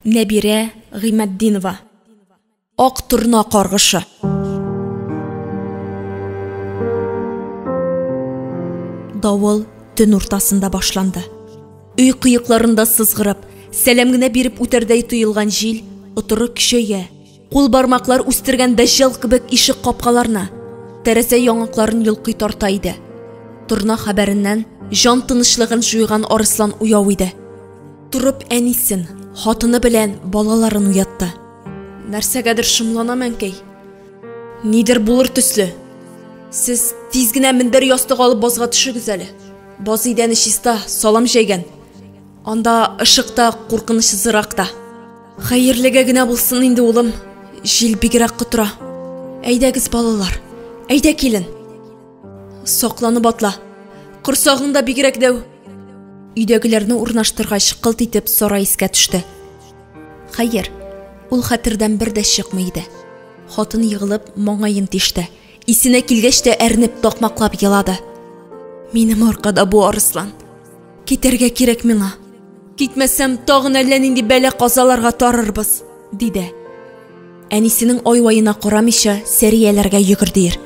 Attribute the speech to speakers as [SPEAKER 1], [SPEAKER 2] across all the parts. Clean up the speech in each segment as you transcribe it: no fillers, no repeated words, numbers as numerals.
[SPEAKER 1] Нәбирә Гыйматдинова. Ак торна каргышы. Давыл төн уртасында башланды. Өй кыекларында сызгырып, сәлам генә биреп үтәрдәй тоелган җил отыры көчәя. Кул бармаклар үстергән дәҗҗал кебек ишек капкаларны, тәрәзә яңакларын йолкый тарта иде. Торна хәбәреннән җан тынычлыгын җуйган Арыслан уяу иде. Торып әнисен, хатыны белән балаларын уятты. Нәрсәгәдер шомланам, әнкәй. Нидер булыр төсле. Сез тиз генә мендәр ястык алып базга төшегез әле. Баз идәне чиста, салам җәйгән. Анда ышык та, куркынычсызрак та. Хәерлегә генә булсын инде, улым. Җил бигрәк котыра. Әйдәгез, балалар. Әйдә, килен. Сокланып атла. Корсагың да бигрәк дәү. Өйдәгеләрне урнаштыргач, кылт итеп Сара искә төште. Хәер, ул хәтердән бер дә чыкмый иде. Хатын егылып, маңгаен тиште. Исенә килгәч тә әрнеп, такмаклап елады. Минем аркада бу арыслан. Китәргә кирәк миңа. Китмәсәм, тагын әллә нинди бәла-казаларга тарырбыз, диде. Әнисенең ай-ваена карамыйча, Сәрияләргә йөгерде ир.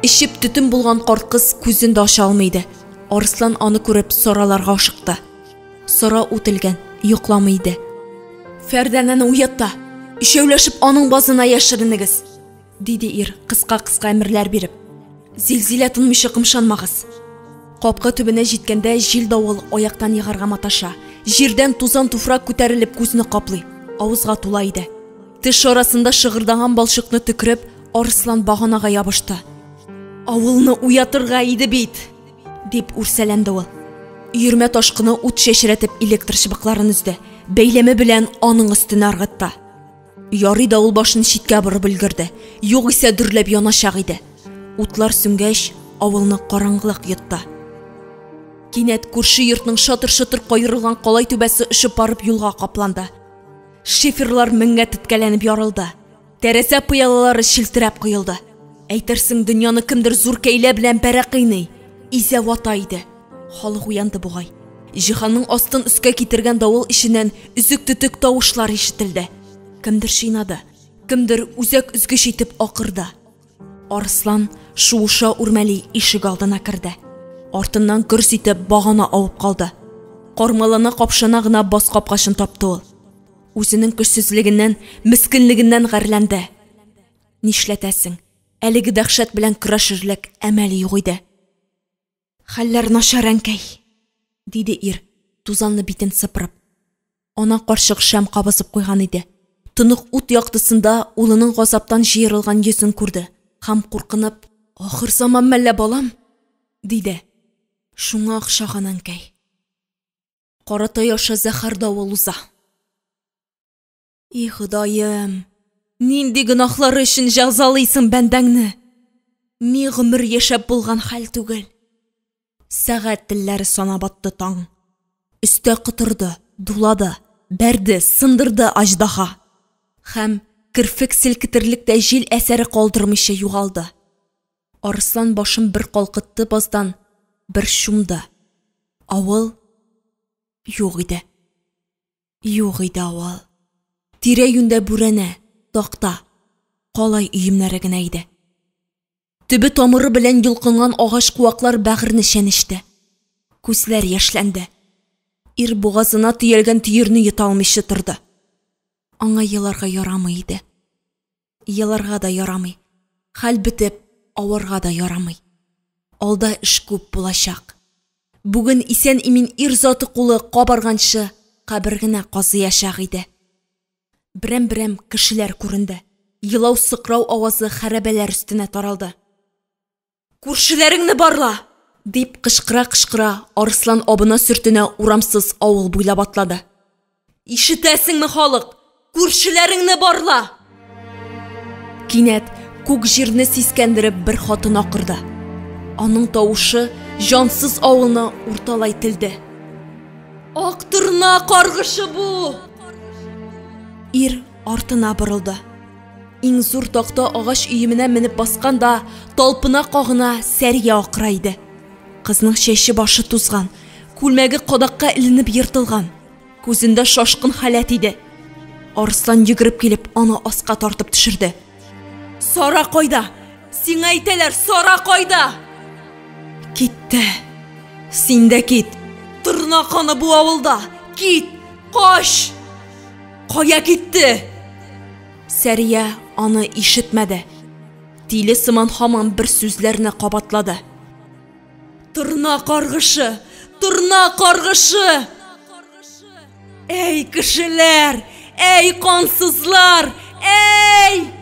[SPEAKER 1] Эчеп төтен булган карт кыз күзен дә ача алмый иде. Арыслан аны күреп, Сараларга ашыкты. Сара ут элгән, йокламый иде. Фәрдәнәне уят та, өчәүләшеп аның базына яшеренегез, диде ир, кыска-кыска әмерләр биреп. Зилзилә тынмыйча кымшанмагыз. Капка төбенә җиткәндә җил-давыл аяктан егарга маташа. Җирдән тузан-туфрак күтәрелеп күзне каплый, авызга тула иде. Теш арасында шыгырдаган балчыкны төкереп, Арыслан баганага ябышты. Авылны уятырга иде бит! дип үрсәләнде ул. Өермә ташкыны ут чәчрәтеп электр чыбыкларын өзде, бәйләме белән аның өстенә ыргытты. Ярый да ул башын читкә борып өлгерде, югыйсә дөрләп яначак иде. Утлар сүнгәч, авылны караңгылык йотты. Кинәт күрше йортның шатыр-шотыр каерылган калай түбәсе очып барып юлга капланды. Шиферлар меңгә теткәләнеп ярылды. Тәрәзә пыялалары челтерәп коелды. Әйтерсең, дөньяны кемдер зур кәйлә белән бәрә кыйный, изә вата иде. Халык уянды бугай. Җиһанның астын өскә китергән давыл эченнән өзек-төтек тавышлар ишетелде. Кемдер чинады, кемдер үзәк өзгеч итеп акырды. Арыслан шуыша үрмәли ишек алдына керде. Артыннан гөрс итеп багана авып калды. Кармалана-капшана гына баз капкачын тапты ул. Үзенең көчсезлегеннән, мескенлегеннән гарьләнде. Нишләтәсең, әлеге дәһшәт белән көрәшерлек әмәл юк иде. Хәлләр начар, әнкәй, диде ир, тузанлы битен сыпырып. Ана карчык шәм кабызып куйган иде. Тонык ут яктысында улының газаптан җыерылган йөзен күрде һәм куркынып, Ахыр заман мәллә, балам? диде. Шуңа охшаган, әнкәй. Каратай аша зәһәр давыл уза. И Ходаем, нинди гөнаһлары өчен җәзалыйсың бәндәңне? Ни гомер яшәп булган хәл түгел. Сәгать телләре санап атты таң. Өстә котырды, дулады, бәрде, сындырды аҗдаһа. Һәм керфек селкетерлек тә җил әсәре калдырмыйча югалды. Арыслан башын бер калкытты баздан, бер чумды. Авыл юк иде. Юк иде авыл. Тирә-юньдә бүрәнә, такта, калай өемнәре генә иде. Төбе тамыры белән йолкынган агач-куаклар бәгырьне чәнечте. Күзләр яшьләнде. Ир бугазына төялгән төерне йота алмыйча торды. Аңа еларга ярамый иде. Еларга да ярамый. Хәл бетеп, аварга да ярамый. Алда эш күп булачак. Бүген исән-имин ир заты кулы кабарганчы кабер генә казыячак иде. Берәм-берәм кешеләр күренде. Елау-сыкрау авазы хәрабәләр өстенә таралды. Күршеләреңне барла! дип кычкыра-кычкыра Арыслан абына-сөртенә урамсыз авыл буйлап атлады. Ишетәсеңме, халык? Күршеләреңне барла! Кинәт күк җирне сискәндереп бер хатын акырды. Аның тавышы җансыз авылны урталай телде. Ак торна каргышы бу! Ир артына борылды. Иң зур такта агач өеменә менеп баскан да, талпына-кагына Сәрия акыра иде. Кызның чәче башы тузган, күлмәге кадакка эленеп ертылган. Күзендә шашкын халәт иде. Арслан йөгереп килеп, аны аска тартып төшерде. Сара кайда? Сиңа әйтәләр, Сара кайда? Китте. Син дә кит. Торна каны бу авылда. Кит! Кач! Кая китте? Сәрия аны ишетмәде. Тиле сыман һаман бер сүзләрне кабатлады. Торна каргышы! Торна каргышы! Әй, кешеләр! Әй, кансызлар! Әй!